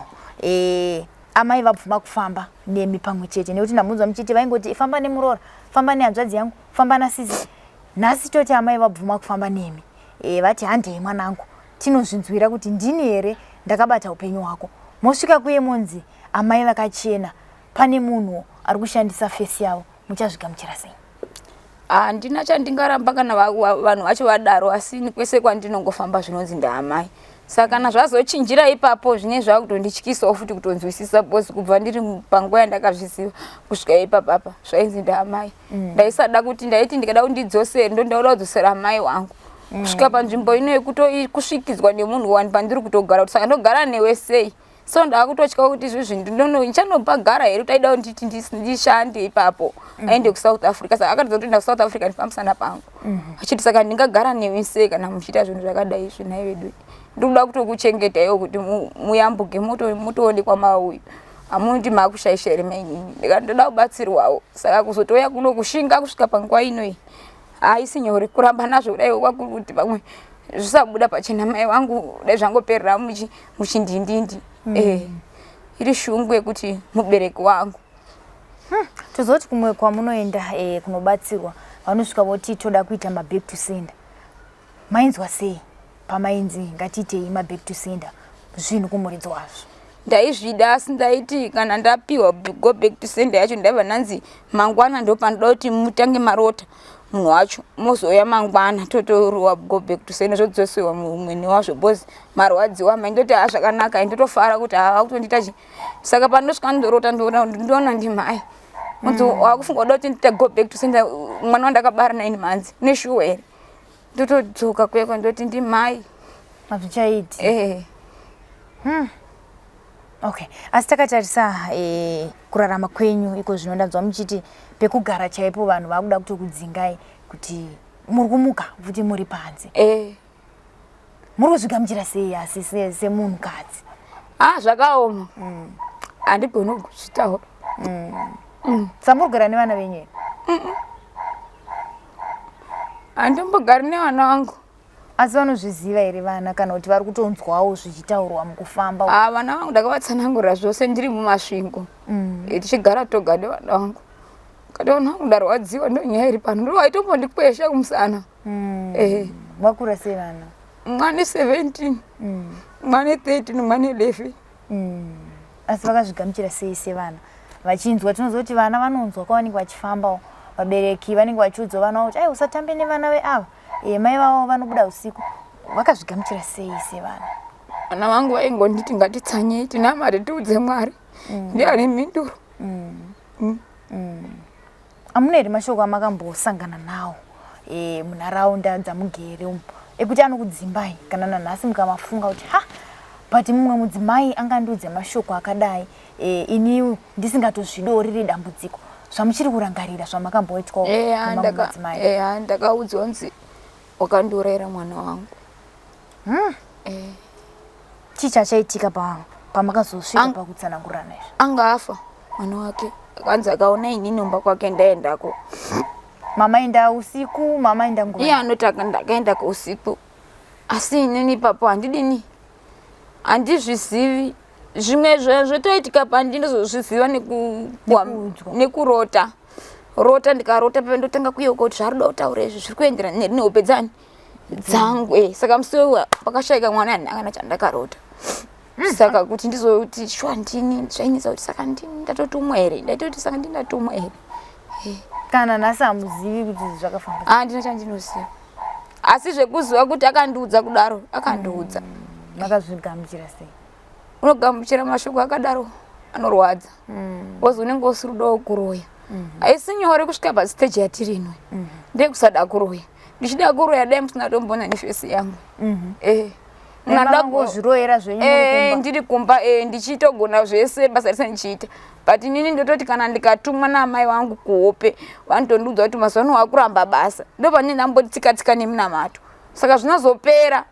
amai vabvuma kufamba nemi pamwe chete, nekuti ndamunzwa muchiti vaingoti famba nemuroora, famba nehanzvadzi yangu, famba nasisi. Nhasi toti amai vabvuma kufamba nemi, vati handei mwanangu tinozvinzwira kuti ndini here ndakabata upenyu hwako. Mosvika kuye monzi amai vakachena, pane munhu ari kushandisa fesi yavo, muchazvigamuchira sei? Handina chandingaramba kana vanhu vacho vadaro, asi ini kwese kwandinongofamba zvinonzi ndaamai. Saka kana zvazochinjira ipapo zvine zvakutondityisawo futi kutonzwisisa, because kubva ndiri panguva yandakazviziva kusvika ipapapa zvainzi ndaamai. Ndaisada kuti, ndaiti ndikada kuti ndidzosere, ndondakuda kudzosera amai wangu kusvika panzvimbo ino yekutokusvikidzwa nemunhu wani pandiri kutogara, kuti saka ndogara newe sei? So ndakutotya kuti izvizvi ndichanopagara here kuti aida kuti nditi ndishande ipapo, aende kuSouth Africa. Saka akatidza kuti enda kuSouth Africa ndipamusana pangu, achiti saka ndingagara newe sei kana muchiita zvinhu zvakadai izvi? Nhai vedu, ndikuda kutokuchengeta iwo kuti muyambuke mutoonekwa mauyu, hamunoti maakushaisha here mainini? Ndikati ndoda kubatsirwawo. Saka kuzotouya kuno kushinga kusvika panguva inoyi haisi nyore kuramba nazvo kudai, kwakuri kuti pamwe zvisabuda pachena mai vangu dai zvangoperera muchindindindi. Iri shungu yekuti mubereki wangu. Tozoti kumwe kwamunoenda kunobatsirwa, vanosvika voti toda kuita maback to sender. Mainzwa sei pamainzi ngatiitei maback to sender? zvinhu kumuridzi wazvo? Ndaizvida, asi ndaiti kana ndapiwa go back to sender yacho, ndaibva ndanzi mangwana ndopanoda kuti mutange marota munhu wacho, mozouya mangwana totorova go back to sender, zvodzosewa mumwene wazvo because marwadziwa. Mai ndoti haa, zvakanaka, ndotofara kuti haa, kutondiita chi. Saka pandosvika ndorota, ndoona ndimai unzi wakufunga kuda kuti ndita go back to sender mwana wandakabara 9 months neshuwa here? Ndotodzoka kweko, ndoti ndimai. Hazvichaiti. Eh. Okay, asi takatarisa kurarama kwenyu iko zvino, ndanzwa muchiti pekugara chaipo vanhu vakuda kutokudzingai kuti muri kumuka futi muri panze. Eh. Muri kuzvigamuchira sei asi semunhukadzi? Ah, zvakaoma, handigoni kuzvitaura. Samuri kugara nevana venyu here? Handimbogari nevana vangu. Asi vanozviziva here vana, kana kuti vari kutonzwawo zvichitaurwa mukufamba? Ah, vana vangu ndakavatsanangurira zvose ndiri muMasvingo. Tichigara toga nevana vangu, kati vana vangu, ndarwadziwa, ndo nyaya iri pano, ndo vaitombondikwesha kumusana. Vakura sei vana? Mwane 17, mwane 13, mwane 11. Asi vakazvigamuchira sei sevana vachinzwa? Tinoziva kuti vana vanonzwa kwavanenge vachifambawo, vabereki vanenge vachiudza vana vavo kuti ai, usatambe nevana veava, mai vavo vanobuda usiku. Vakazvigamuchira sei sevana? Vana vangu vaingonditi ngatitsanyei, tinamate, tiudze Mwari, ndiani mhinduro. Hamuna here mashoko amakambosangana nawo munharaunda dzamugere umu ekuti anokudzimbai kana nanhasi mukamafunga kuti ha, but mumwe mudzimai angandiudze mashoko akadai, ini ndisingatozvidiwo, riri dambudziko zvamuchiri kurangarira zvamakamboitwawo Eya, nemamwe madzimai? Eya, ndakaudzwa kunzi wakandiurayira mwana wangu. Chii chachaitika pamakazosvika pakutsanangurana izvi? Anga afa mwana wake, akanzi akaona inini umba kwake ndaendako. Mamaenda usiku? Mamaenda nguva? Iye anoti ndakaendako usiku, asi inini ipapo handidini, handizvizivi. Zvimwe zvotoitika pandinozozviziva Nekuudzwa. Nekurota rota. Ndikarota pepe, ndotanga kuyeuka kuti zvaari kuda kutaura izvi zviri kuenderana nehope dzani dzangu. Saka musi uyu pakashayika mwana, handina kana chandakarota. Saka kuti ndizoti shuwa ndini, zvainetsa kuti saka ndini ndatotumwa here, ndaitoti saka ndini ndatumwa here. Kana nhasi hamuzivi kuti zvakafamba sei? Handina chandinoziva, asi zvekuziva kuti akandiudza kudaro, akandiudza. Makazvigamuchira sei? Unogamuchira mashoko akadaro anorwadza because unenge usiri kudawo kuroya. Haisi nyore kusvika pastage yatiri ino, ndekusada kuroya. Ndichida kuroya, dai musina tomboona neface yangu. Makangozviroyera zvenyu muri kumba? Ndiri kumba, ndichitogona zvese basa rese ndichiita, but inini ndototi kana ndikatumwa naamai vangu kuhope, vanotondiudza kuti mazuva ano wakuramba basa, ndo pane ndambotsika tsika nemunamato, saka zvinozopera.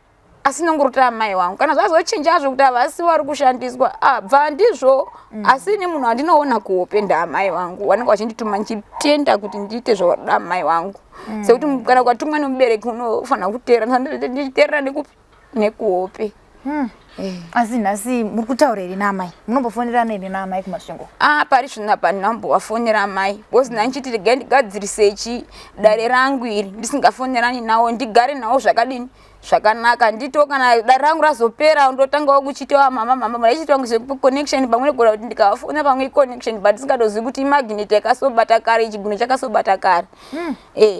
Asi nongorota amai vangu, kana zvazochinja hazvo kuti havasi vari kushandiswa, ah, bva ndizvo. Asi ini munhu andinoona kuhope ndaamai vangu, vanenge vachindituma ndichitenda kuti ndiite zvavada amai vangu, sekuti kana ukatumwa nemubereki unofanira kuteera. Ndichiteerera nekupi? Nekuhope. Asi nhasi muri kutaura here naamai? Munombofonerana here naamai kuMasvingo? Ah, pari zvino apa ndinambovafonera amai because ndandichiti regai ndigadzirise chi dare rangu iri ndisingafonerani nawo, ndigare nawo zvakadini, zvakanaka. Ndito kana dare rangu razopera, ndotangawo kuchitawa mama mama maichitawa connection pamwe negona kuti ndikavafona pamwe iconnection, but ndisingatozivi kuti imagnet yakasobata kare, chiguno chakasobata kare.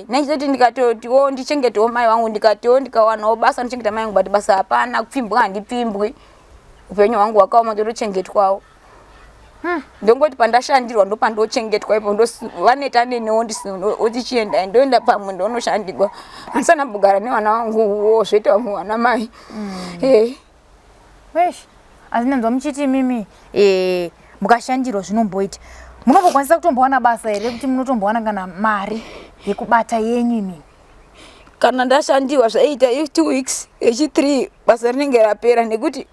Nechitoti ndikatotiwo ndichengetewo mai vangu, ndikatiwo ndikawanawo basa ndichengeta mai vangu, but basa hapana, kupfimbwa handipfimbwi, upenyu hwangu hwakaoma, ndotochengetwawo. Ndongoti pandashandirwa ndopandochengetwa ipo, vaneta neniwo, otichiendai, ndoenda pamwe ndonoshandirwa. Handisana mbogara nevana vangu wo, zvoita vamwe vana mai. Wesh, asi ndanzwa muchiti imimi mukashandirwa zvinomboita, munombokwanisa kutombowana basa here kuti munotombowana kana mari yekubata yenyu imimi? Kana ndashandirwa zvaiita 2 weeks, echi3 basa rinenge rapera, nekuti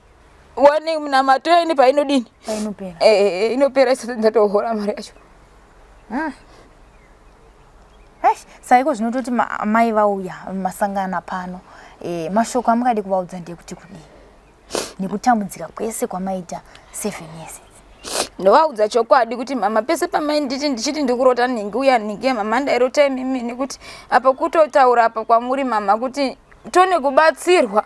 wane munamato ene painodini. Painopera. Inopera isati ndatohora mari yacho. Eish, saiko zvinototi mai vauya masangana pano, mashoko amungadi kuvaudza ndeyekuti kudii nekutambudzika kwese kwamaita 7 years idzi? Ndovaudza chokwadi kuti mama, pese pamainditi ndichiti ndikurota nhingi uya nhingi, mama, ndairota imimi, nekuti apa kutotaura apa kwamuri mama kuti tone kubatsirwa.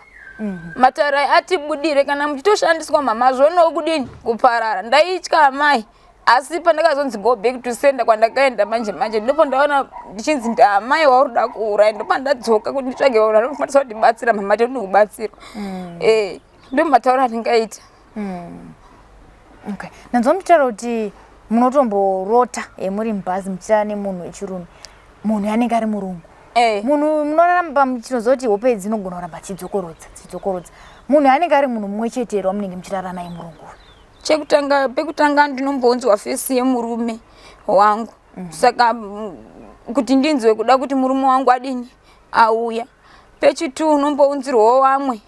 Matarai atibudire kana muchitoshandiswa mama zvoonawo kudini kuparara. Ndaitya amai asi pandakazonzi go back to sender kwandakaenda manje manje ndipo ndaona ndichinzi ndaamai wauri kuda kuuraya ndopandadzoka kuti nditsvage vanhu vanokwanisa kundibatsira mama toti ndikubatsirwa mm. eh ndo matauro andingaita mm. Okay ndanzwa muchitaura kuti munotomborota eh, muri mubhazi muchitara nemunhu wechirume munhu anenge ari murungu eh. munhu munoramba muchinoziva kuti hope dzinogona kuramba chidzokorodza chidzokorodza munhu anenge ari munhu mumwe chete here wamunenge muchirara naye murungu Chekutanga pekutanga ndinombonzwa fesi yemurume wangu mm. Saka kuti ndinzwe kuda kuti murume wangu adini auya. Pechitu unombounzirwawo vamwe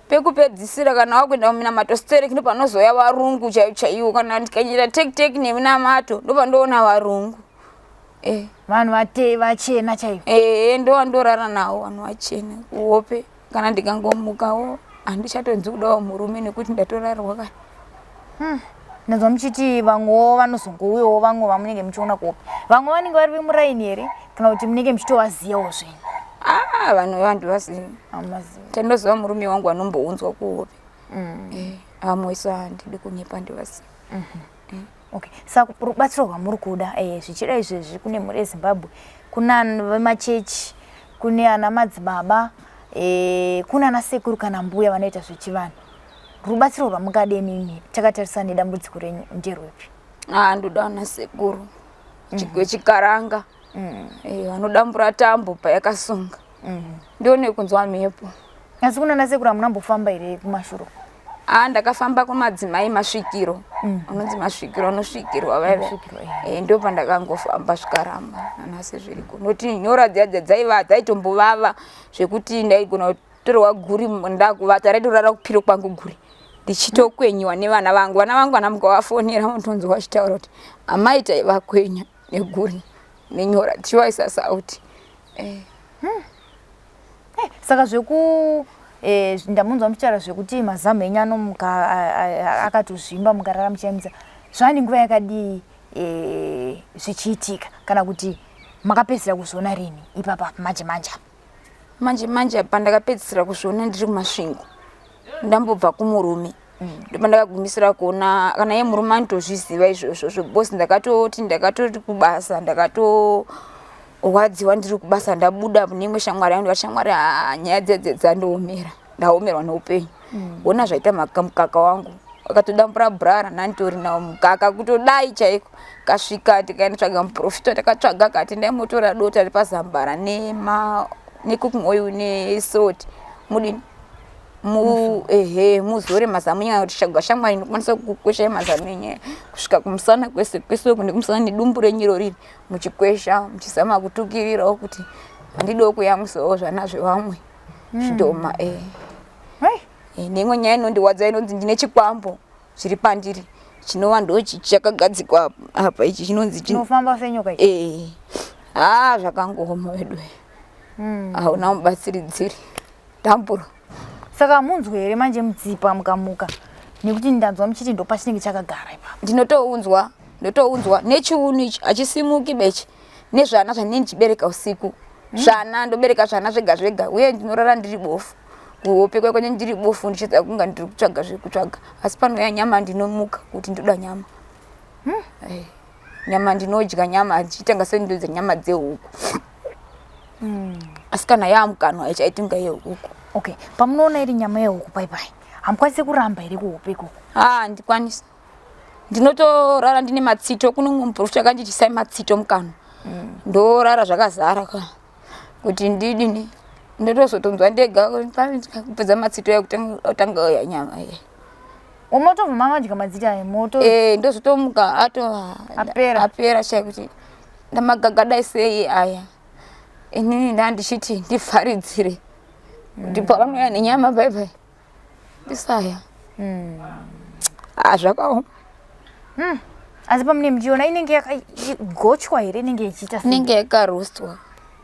pekupedzisira kana wakuenda kuminamato sterek ndopanozouya varungu chaivo chaivo kana ndikanyira tek tek neminamato ndopandoona varungu eh. Vanhu vate vachena chaivo eh, ndowandorara nawo vanhu vachena kuhope kana ndikangomukawo handichatonzi kudawo murume nekuti ndatorarwa kani hmm. Ndanzwa muchiti vamwewo vanozongouyawo vamwe vamunenge muchiona kuhope vamwe vanenge vari vemuraini here kana kuti munenge muchitovaziyawo zvenyu ah, vanhu vanhu vazivi chandoziva murume wangu anombounzwa kuhope mm. eh, vamwe so handidi kunyepa ndivazivi mm -hmm. Okay. Saka rubatsiro rwamuri kuda eh, zvichida izvezvi kune mhuri yeZimbabwe, kuna vemachechi, kune ana madzibaba eh, kuna ana sekuru kana mbuya vanoita zvechivanhu. Rubatsiro rwamungade imimi takatarisa nedambudziko renyu nderwepi? Ah, ndoda ana sekuru vechikaranga mm. eh, vanodambura tambo payakasunga mm. ndione kunzwa mhepo. Asi kuna ana sekuru hamuna mbofamba here kumashuro? Ah, ndakafamba kumadzimai masvikiro mm. Unonzi masvikiro anosvikirwa vaive eh, ndo pandakangofamba zvikaramba nanhasi zviriko nokuti nyora dziya dziya dzaiva dzaitombovava zvekuti ndaigona kutorwa guri ndakuvata raitorara kupiro kwangu guri ndichitokwenyiwa nevana vangu vana vangu vana mukavafonera unotonzwa vachitaura kuti amai taivakwenya neguri nenyora tichivaisa sauti eh. hmm. Hey, eh, saka zveku eh, ndamunzwa muchitaura zvekuti mazamu enyu anomuka akatozvimba mukarara muchiyamisa zvani nguva yakadii eh, zvichiitika kana kuti makapedzisira kuzviona rini ipapa manje manje manje manje apa ndakapedzisira kuzviona ndiri kumasvingo ndambobva kumurume mm. ndopandakagumisira kuona kana iye murume anotozviziva izvozvo because ndakatoti ndakatoti kubasa ndakatorwadziwa ndiri kubasa ndabuda neimwe shamwari yangu ndikati shamwari haa nyaya dzedze dzandiomera ndaomerwa neupenyu mm. wona zvaita mukaka wangu akatodambura bra rananditori nawo mukaka kutodai chaiko kasvika tikaenda muprofita takatsvaga kati ndaimotora dota repazambara nema necooking oil nesalt mudini mu ehe muzore mazamu enyu kuti chagwa shamwari inokwanisa kukwesha mazamu enyu kusvika kumusana kwese kwese uku nekumusana nedumbu renyu iro riri muchikwesha muchizama kutukirirawo kuti handidiwo kuyamwisawo zvana zvevamwe hmm. zvidhoma eh. Eh, neimwe nyaya inondiwadza inonzi ndine chikwambo chiri pandiri chinova ndochi chakagadzikwa apa ichi chinonzi chinofamba senyoka ichi eh ah zvakangooma vedu hmm. hauna mubatsiridziri tambura saka hamunzwe here manje mutsipa mukamuka nekuti ndanzwa muchiti ndopachinenge chakagara ipapo ndinotounzwa ndotounzwa nechiunu ichi hachisimuki bechi nezvana zvandinenge ndichibereka usiku hmm. zvana ndobereka zvana zvega zvega uye ndinorara ndiri bofu kuhope kwekwenye ndiri bofu ndichiedza kunga ndiri kutsvaga zvekutsvaga asi panouya nyama ndinomuka kuti ndoda nyama hmm. eh, nyama ndinodya nyama achiitanga sendodya nyama dzehuku mm. asi kana yaamukanwa haichaiti kunga yehuku okay pamunoona iri nyama yehuku pai pai hamukwanisi kuramba here kuhope ikoko ha handikwanisi ndinotorara ndine matsito kuno mumwe muprofita akanditi isai matsito mukanwa mm. ndorara zvakazara ka kuti ndidini ndotozotonzwa ndega kupedza matsito ya kutanga ya nyama ye unotobva mamadya madzita ayo moto eh ndozotomuka ato apera apera chai kuti ndamagagadai sei aya inini ndandichiti ndivharidzire kuti mm. pavanouya nenyama bye bye ndisaya mm. ah zvakaoma mm. asi pamune muchiona inenge yakagochwa here inenge ichiita inenge yakarostwa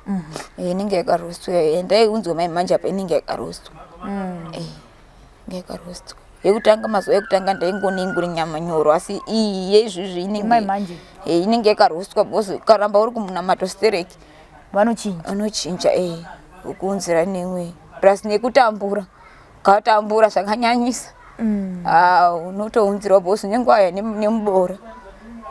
mm. eh, inenge yakarostwa eh, ndaiunzwa mai manje apa inenge yakarostwa mm. eh, inenge yakarostwa yekutanga mazuva ekutanga ndaingona ingori nyama nyoro asi iyi yeizvizvi inenge inenge yakarostwa because ukaramba uri kumunamato stereki vanochinja vanochinja eh ukuunzira nemwe plus nekutambura. Katambura zvakanyanyisa. Ah, unotounzirwa boss unenge wauya nemubora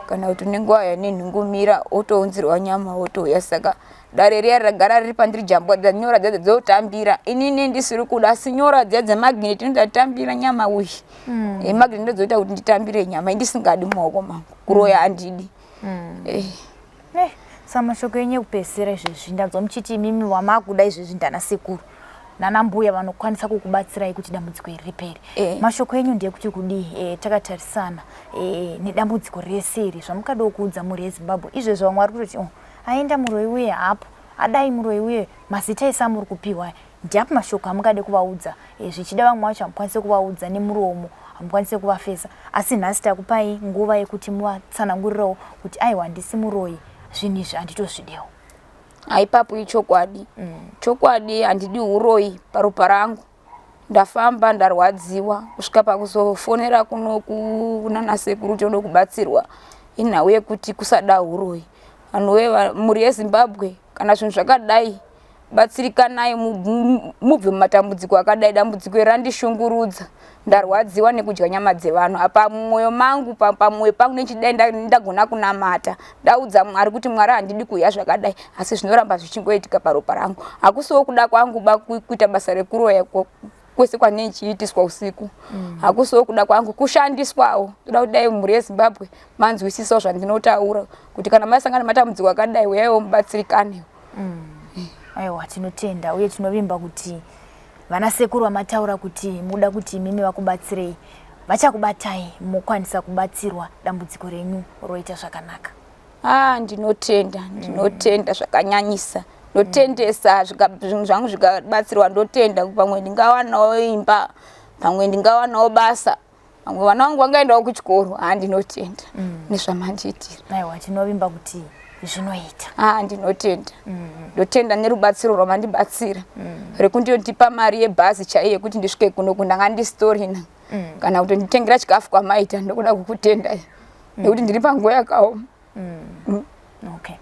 kana kuti unenge wauya nenhungumira wotounzirwa nyama wotouya. Saka dare riya ragara riri pandiri jambwa dzanyora dziya dzotambira inini ndisiri kuda asi nyora dziya dzemagnet ndodatambira nyama uyi mm. e, magnet ndodzoita kuti nditambire nyama indisingadi mumaoko mangu kuroya handidi mm. eh. eh, sa mashoko enyu ekupedzisira izvezvi ndanzwa muchiti imimi wamakuda izvezvi ndana sekuru nana mbuya vanokwanisa kukubatsirai kuti dambudziko iri ripere eh. Mashoko enyu ndeyekuti kudii takatarisana nedambudziko rese iri zvamukadawo kuudza mhuri yeZimbabwe izvezvi vamwe vari kutoti oh, aenda muroyi uye hapo adai muroyi uye mazita ese amuri kupiwa ndiapi mashoko amungade kuvaudza zvichida vamwe vacho hamukwanise kuvaudza nemuromo hamukwanise kuvafesa asi nhasi takupai nguva yekuti muvatsanangurirewo kuti aiwa handisi muroyi zvinhu izvi handitozvidewo. Aipapo ichokwadi chokwadi handidi uroyi paropa rangu. Ndafamba ndarwadziwa kusvika pakuzofonera kuno kunana sekuru toda kubatsirwa inhau yekuti kusada uroyi. Vanhu mhuri yeZimbabwe kana zvinhu zvakadai batsirikanai mubve mumatambudziko akadai. Dambudziko iri randishungurudza, ndarwadziwa nekudya nyama dzevanhu. Apa mumwoyo mangu pamwoyo pangu nechidai ndagona kunamata ndaudza Mwari kuti Mwari handidi kuuya zvakadai, asi zvinoramba zvichingoitika paropa rangu. Hakusiwo kuda kwangu ba kuita basa rekuroya kwese kwaneichiitiswa usiku hakusiwo kuda kwangu kushandiswawo. Toda kuti dai mhuri yeZimbabwe manzwisisawo zvandinotaura kuti kana masangana nematambudziko akadai uyaiwo mubatsirikanewo. Aiwa tinotenda uye tinovimba kuti vana sekuru vamataura kuti muda kuti imimi vakubatsirei vachakubatai mokwanisa kubatsirwa dambudziko renyu roita zvakanaka. Ah, ndinotenda ndinotenda zvakanyanyisa ndotendesa zvinhu zvangu zvikabatsirwa ndotenda pamwe ndingawanawo imba pamwe ndingawanawo basa pamwe vana vangu vangaendawo kuchikoro. Ah, ndinotenda nezvamandiitira. Aiwa tinovimba kuti zvinoita. Ah, ndinotenda ndotenda nerubatsiro rwamandibatsira rekundondipa mari yebhazi chaiyo yekuti ndisvike kuno kundanga ndisitorina kana kutonditengera chikafu kwamaita. Ndokuda kukutendai nekuti ndiri panguva yakaoma. Okay,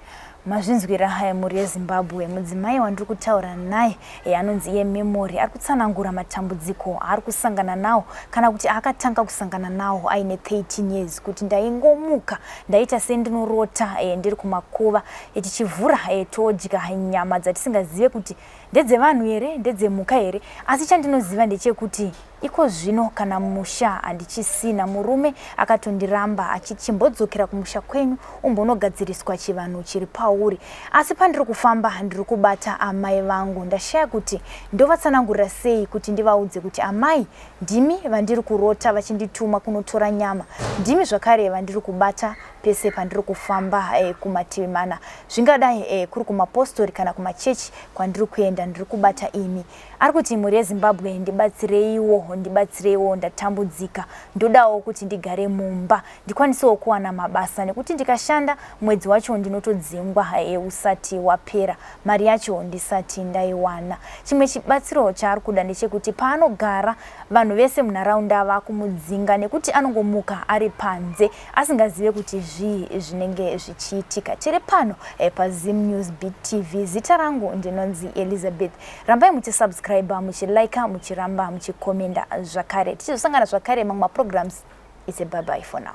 mazvinzwira haya mhuri yeZimbabwe. Mudzimai wandiri kutaura naye anonzi iye Memory ari kutsanangura matambudziko aari kusangana nawo kana kuti aakatanga kusangana nawo aine 13 years kuti ndaingomuka ndaita sendinorota ndiri kumakuva tichivhura todya nyama dzatisingazive kuti ndedzevanhu here ndedzemhuka here asi chandinoziva ndechekuti iko zvino kana musha handichisina murume akatondiramba achiti chimbodzokera kumusha kwenyu umbonogadziriswa chivanhu chiri pauri asi pandiri kufamba ndiri kubata amai vangu ndashaya kuti ndovatsanangurira sei kuti ndivaudze kuti amai ndimi vandiri kurota vachindituma kunotora nyama ndimi zvakare vandiri kubata pese pandiri kufamba kumativi mana zvingadai kuri kumapostori kana kumachechi kwandiri kuenda ndiri kubata imi. Ari kuti mhuri yeZimbabwe ndibatsireiwo ndibatsireiwo ndatambudzika ndodawo kuti ndigare mumba ndikwanisewo kuwana mabasa nekuti ndikashanda mwedzi wacho ndinotodzingwa usati wapera mari yacho ndisati ndaiwana. Chimwe chibatsiro chaari kuda ndechekuti paanogara vanhu vese munharaunda vakumudzinga nekuti anongomuka ari panze asingazive kuti zvii zvinenge zvichiitika. Tiri pano paZim News Beat TV. Zita rangu ndinonzi Elizabeth. Rambai muchisubscribe, muchilike, muchiramba muchikomenda zvakare. Tichizosangana zvakare mamwe maprograms. It's a bye bye for now.